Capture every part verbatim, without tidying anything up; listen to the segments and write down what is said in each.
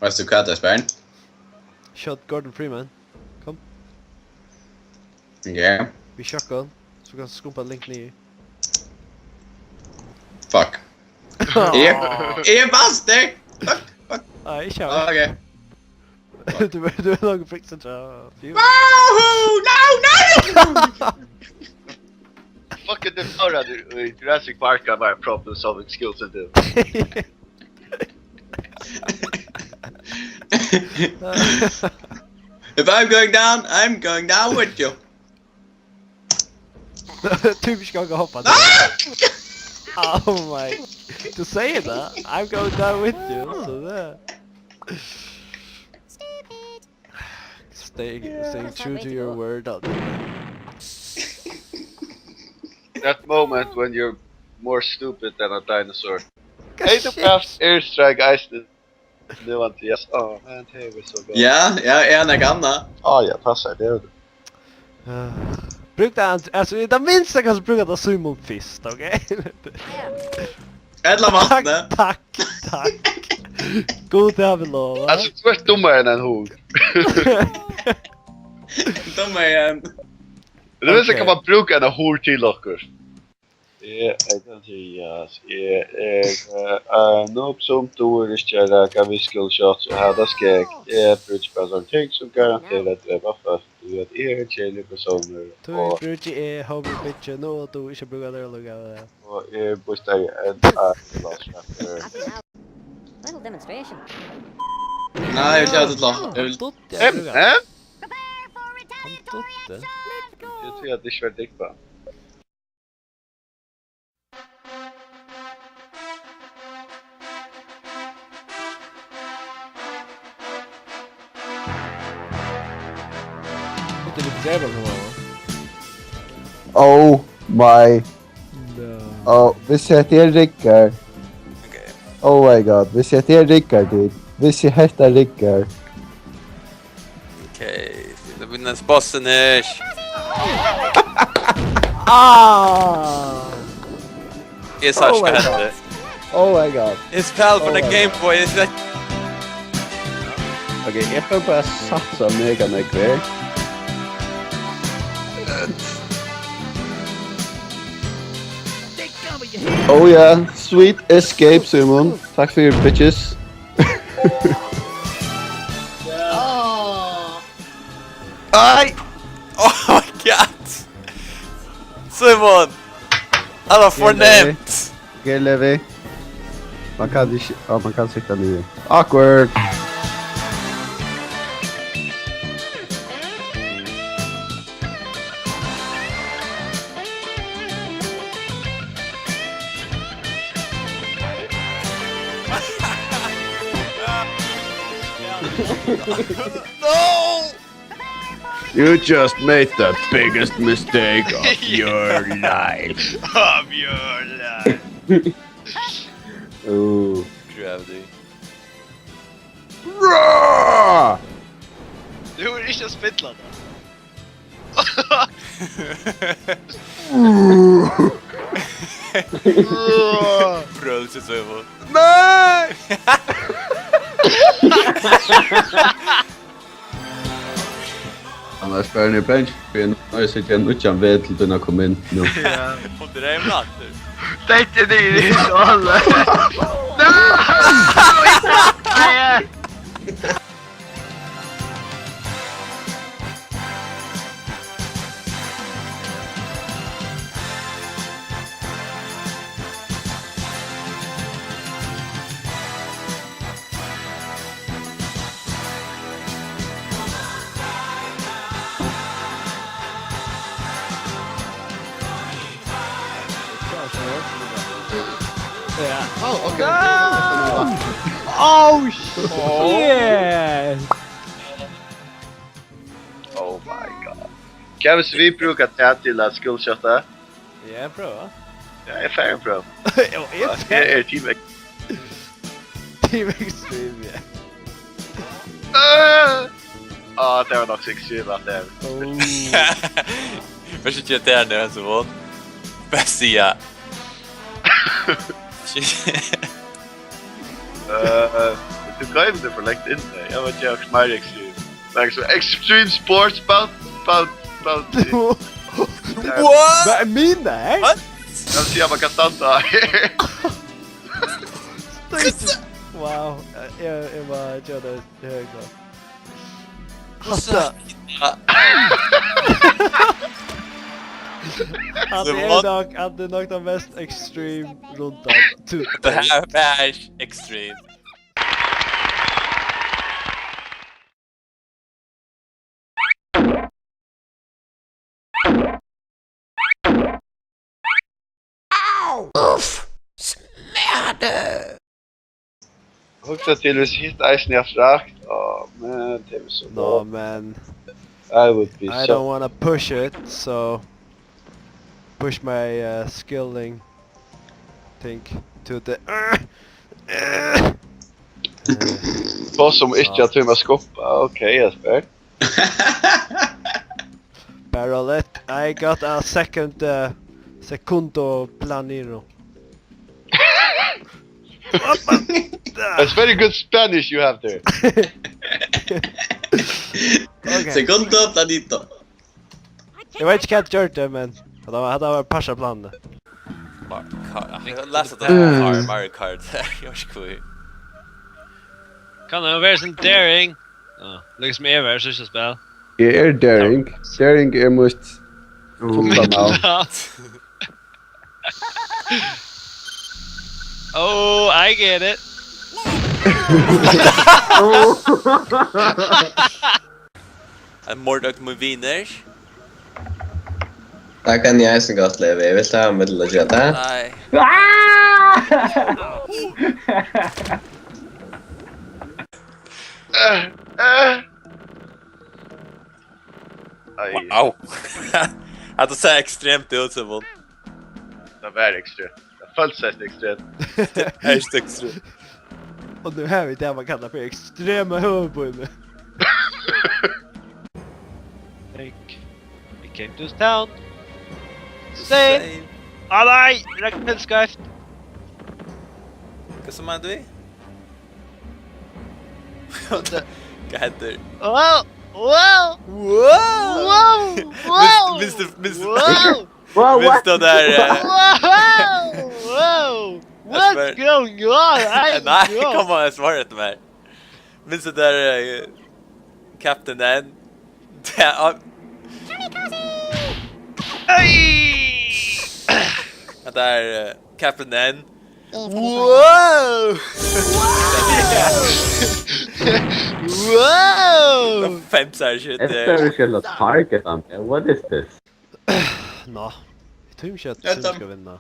Veitst tú hvat, Esbern? Shot Gordon Freeman. Kom. Ok. Við shotgun. So kanst tú skumpa langt niður. Fuck. Eg, eg er fastur! Fuck, fuck. Nei, ikki Ah, her. Ok. Du, du er langt frikk, så... Woohoo! No, no! Fucking the power of the Jurassic Park got my problem solving skills into. If I'm going down, I'm going down with you. Typisk gang å hoppe. Oh my. Du sier det. I'm going down with you, så det... Stay, stay true to your word, I'll do that. That moment when you're more stupid than a dinosaur. Hey, the past airstrike ice. Nú vann Tobias. Á, men tað er so gott. Ja, ja, er hann ikki annað? Á, ja, passar, tað er tað. Uh, bruk det, altså, det minste jeg kan bruke det Simon fist, ok? Ella Takk, vatnið. Takk, takk. God, det har vi lov, va? Altso, tú ert dummari enn ein hurð. Dummari enn... Tú veist, Ok. Kann man brúka eina hurð til okkurt? Eg eri Tobias. Eg eri, eh, ein noob sum dugir ikki at raka við skill shots og hata skegg. Eg brúki bara sovorðin ting sum garantera at drepa fólk, tí at eg eri ein keðiligur persónur, Tú og, bruker jeg Homer Bitch, nå du ikke bruker det, lukka det. og eg býtti enn ein Velociraptor. Little demonstration. Nei, eg vil ikki hava tað til. Eg vil... Dutt, Em, jeg em? Han dutte. Eg trúði at tað ikki var dikt, va? Dutte, du ser på meg. Oh my. No. Oh, hvis hetta her riggar. Ok, Oh my god, hvis hetta her riggar, dude. Hvis hetta riggar. ok, so byrjar bossen her. Ah! Eg sá Oh ikki my hvat god. hendi. Oh my god. Eg spæli for Oh the my Game Boy, eg sá... Ok, eg fari bara at satsa mega nógv her. Oh yeah, sweet escape, Simon. Takk fyri, bitches. Ai! Oh my god! Simon! Han var fornemt! Ok, Levi. Man kann ikki, ja, man kann sitta niður. Awkward! No! You just made the biggest mistake of your life. Of your life! Ooh. Gravity. Raw! Tú ert ikki at spilla tað. Brølsi, Simon. Nei! Annars bara niður bench, fyri nú eg seti ein nýggjan veg til tína komment nú. Og dreymir aftur. Dette er det, alle. Nei! Ja. Oh, ok. Oh, shit! Oh my god. Hvat hvis vit brúka tað til at skillshotta? Ja, prøva. Ja, eg fari at prøva. Jo, jeg Eg eri Team X. Team Extreme, ja. Øh! Á, tað var nokk so ekstremt, at tað er. Oh. Vær so kjent, det er det som vant. Bare si ja. Øh, Goym teg for langt inni. Eg veit ikki, meir extreme. Like so extreme sports bounty, bounty, bounty. What? Hvat er mín der? What? Eg vil siga, man kann standa her. Wow, eg, eg var, eg var, eg var. Hvussu? Hatta. Hatta er nokk, hatta er nokk tann mest extreme rundan. Tað her var extreme. Au! Uff! Smerte! Hugsa til, hvis hitt eisini er frakt. Åh, man, tað er so. No, man. I would be I so don't wanna push it, so push my, uh, skilling thing to the, uh, uh. Tað sum ikki at tíma skubba. Ok, Jesper. Bara let, I got a second, uh, segundo planero. That's very good Spanish you have there. Ok. Segundo planito. Eg veit ikki hvat eg gjørdi, men hatta var, hatta var partur av planini. Mar-, Kar-, eg lesi at tað er Mario Kart. Eg veit ikki hví. Kann tað vera sånn daring? Ja, líkasum eg var, so ikki spæl. Eg eri daring. Daring er mítt fulla navn. Oh, I get it. Ein morðøkt mín vinur. Tað kann eg eisini gott liva við. Vilt tú hava meg til at gera tað? Nei. Ah! Eh, eh. Ai. Wow. Hatta sær ekstremt út, Simon. Tað var ekstremt. Tað føltist ekstremt. Tað er ekstremt. Og nú hava vit tað, man kallar fyri ekstrema høvuðpínu. Think. We came to town. Save. Save. Ah, nei! Rakk meg skeivt. Hvat so meinar tú? Hvat hendir? Wow! Wow! Wow! Wow! Minst, minst, minst. Wow! Wow, what? Minst det der, eh. Wow! Wow! What's going on? I don't know. Nei, kom an, svara etter meg. Minst det der, eh, Captain N. Det er, Kamikaze! Hey! Det er, eh, Captain N. Wow! Wow! Fem sær shit. Eg forstår ikki at target hann. What is this? Nå. Eg tími ikki at Sim skal vinna.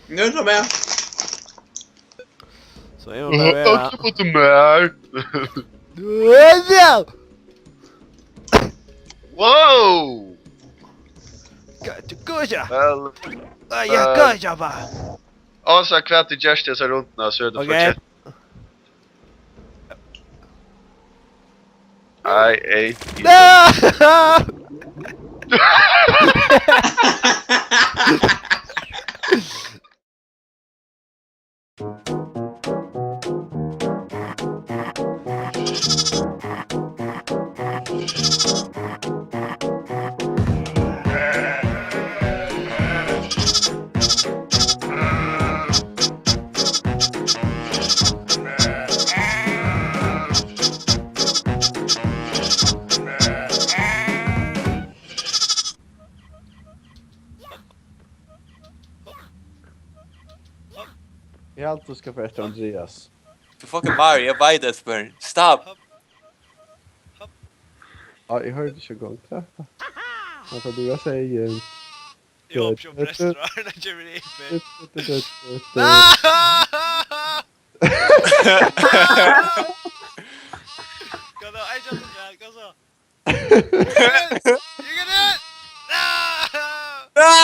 Nú er tað meg. So eg má bara vera. Akkurát mær. Wow! Gotcha, gotcha. Vel, ah, ja, eh, gotcha, ba. Ása, hvat tú gert hesa rundina, so er tað fortjent. I ate you. No! Eg haldi, tú skal fara eftir Andreas. Tú fucking Mario, eg veit, Espen. Stop! Á, eg hoyrdi ikki eingong. Hvat fór tú at siga? Eg hopi um brestur, og her kemur Ipi. Hvat er, ein kjøtt og kjær, hvat så? You can do it! No!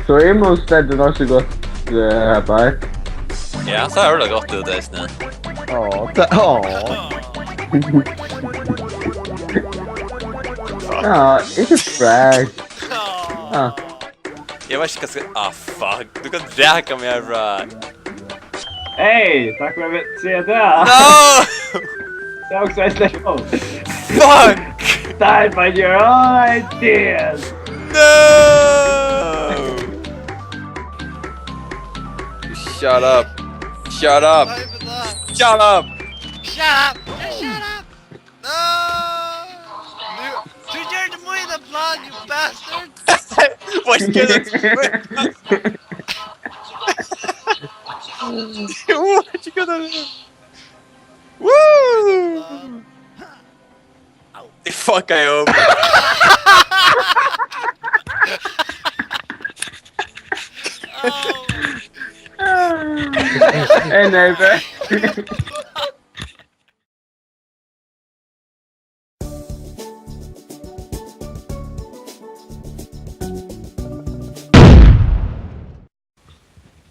So eg má standa nokk so gott, eh, her, Bart. Ja, so er det godt, du, det er sånn. Åh, ta-, åh. Ja, ikke frag. Ja. Jeg vet ikke hva jeg skal, ah, fuck. Du kan dreke meg herfra. Hey, takk for at jeg sier det. No! Det er også en slags mål. Fuck! Die by your own ideas. No! Shut up. Shut up. Shut up. Shut up. Shut up. No! Du, du gjorde det mye, den planen, you bastard! What you gonna do? What you gonna do? Woo! The fuck I hope. Oh. Hey, neighbor.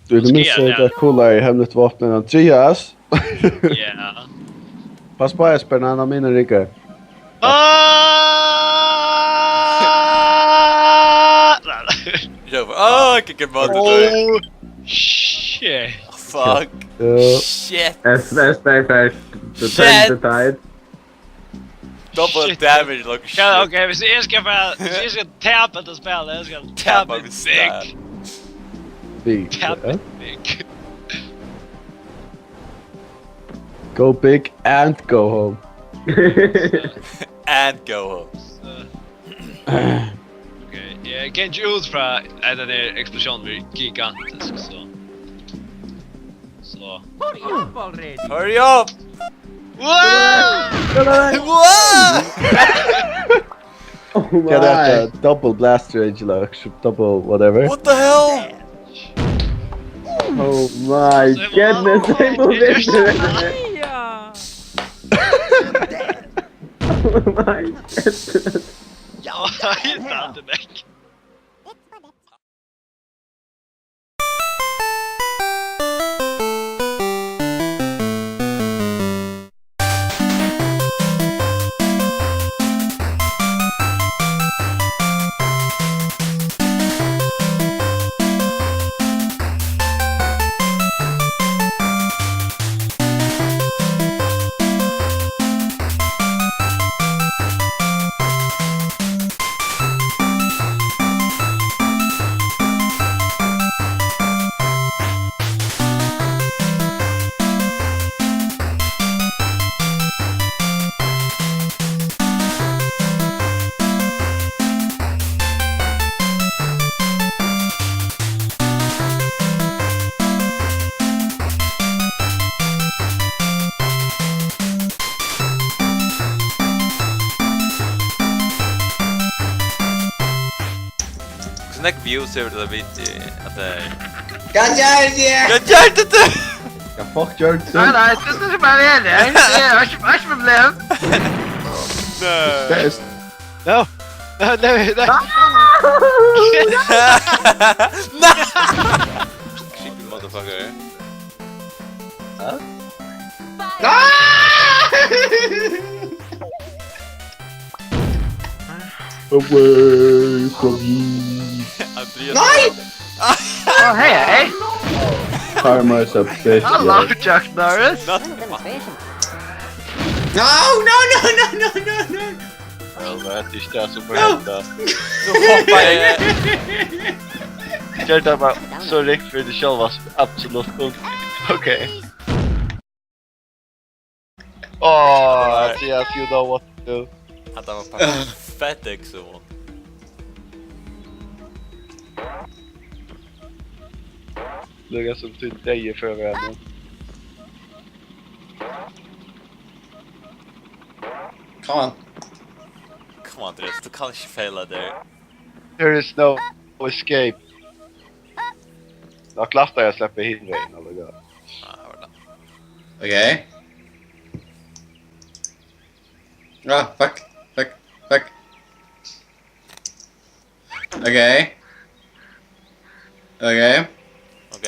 Du, du Måske er missede det. Det cola i hemmeligt våpen, den trias. Ja. Pass på, Espen, han har mine rigger. Ah! Råber, åh, ikke, ikke måte, du. Oh, shit. Fuck. Ja. Shit. Espen, Espen, Espen. Du Shit. Tenkte tight. Double Shit. Damage, like, ja, shit. Ok, hvis jeg skal bare, hvis jeg skal tape det spillet, jeg skal Tape tape hvis det er. Big. Big, Tape ja. Big. Go big and go home. And go home. Så. Ok, jeg kan ikke ut fra, at den her eksplosjonen blir gigantisk, så. So. Hurry up already! Hurry up! Whoa! Whoa! Oh my. Get out the double blast range, like, double whatever. What the hell? Oh my goodness, they move into it. Oh my goodness. Ja, helt sant, det er vekk. Hvussu nógv views hevur tað video, at tað er Hvat gjørdi eg? Hvat gjørdi tú? Hvat fuck gjørdi tú? Nei, nei, tú skal bara vera her. Det er ikke, ikke problem. Nei. Det er No. No, no, no. Nei! Creepy motherfucker. Hæ? Ah! Away from me. Andreas. Nei! Oh, hey, hey. Karma is a bitch, hello, yeah. Chuck Norris. Nothing. No, no, no. Ja, men det er ikke det som forventer. Nå hopper jeg. Gjør det bare så rikt for deg selv, altså. Absolutt. Ok. Åh, Mathias, you know what to do. At det var perfekt, ikke så vondt. Lukka som til deg før vi er nå. Come on. Come on, Andreas, du kan ikke feile der. There is no escape. Nå klarte jeg å slippe hin veien, eller hva? Ah, det var det. Ok. Ah, fuck. Fuck. Fuck. Ok. Ok. Ok.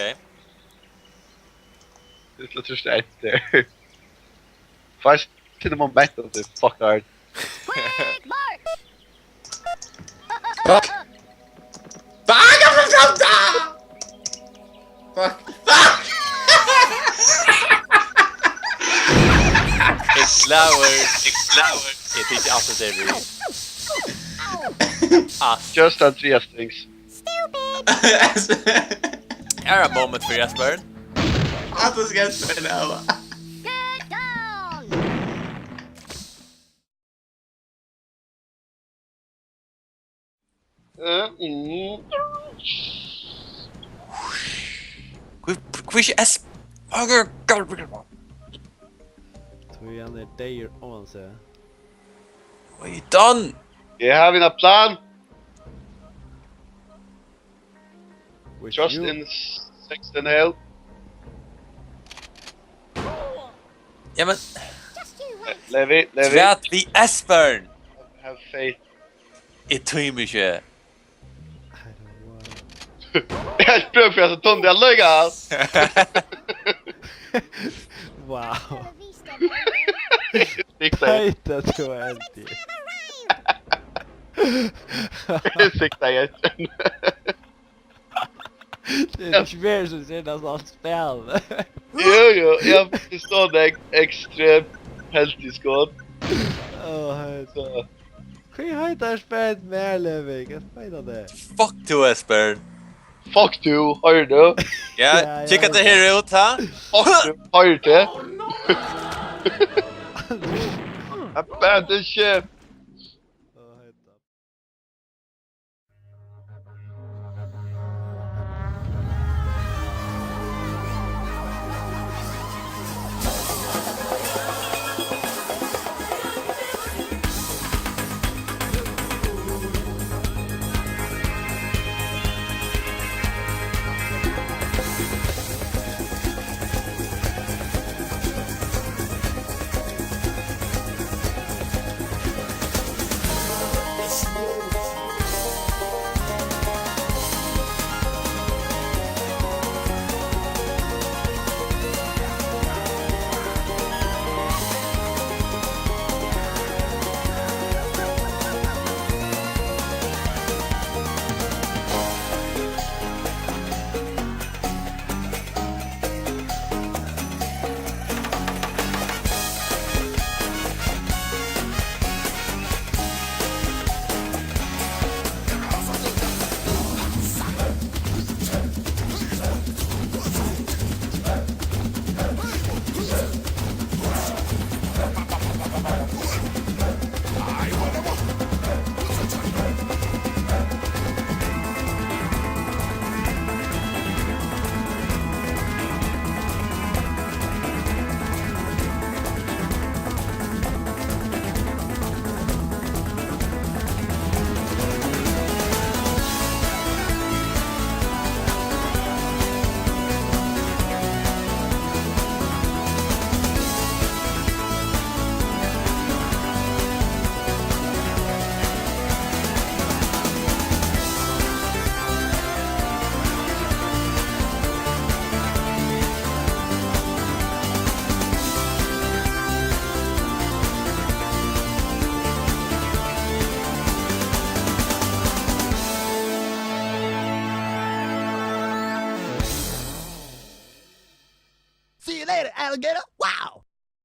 Lítla trýst eftir. Fært til momentum, fuck hard. Quick march! Fuck! Fuck! Fuck! Fuck! Eg klári. Eg klári. Eg tykki alt at tað er við. Alt. Just Andreas things. Stupid! Er ein moment fyri Esbern. At tú skal spæla hava. Good goal! Eh, mm. Hví, hví ikki S-, Tí hann er deyður, áansi. Wait on! Eg havi ein plan. With Trust you. In sixteen hell. Jamen. Levi, Levi. Tvært við Esbern. Have faith. Eg tími ikki. I don't want. Eg prøvi at tunna teg allíkavæl. Wow. Sikta. Heita tú endi. Sikta, yes. Tað er ikki meir sum sær tað alt spæl. Jú, jú, eg havi stått ek-, ekstremt heldig skot. Áh, hei. So. Hví heitar spæl meir, Levi? Hvat meina tað? Fuck tú, Esbern. Fuck tú, hoyrir tú? Ja, ja, kikka ja. Tað her út, ha? Fuck tú, hoyrir tú? Abandon ship. Áh, hei. See you later, alligator. Wow!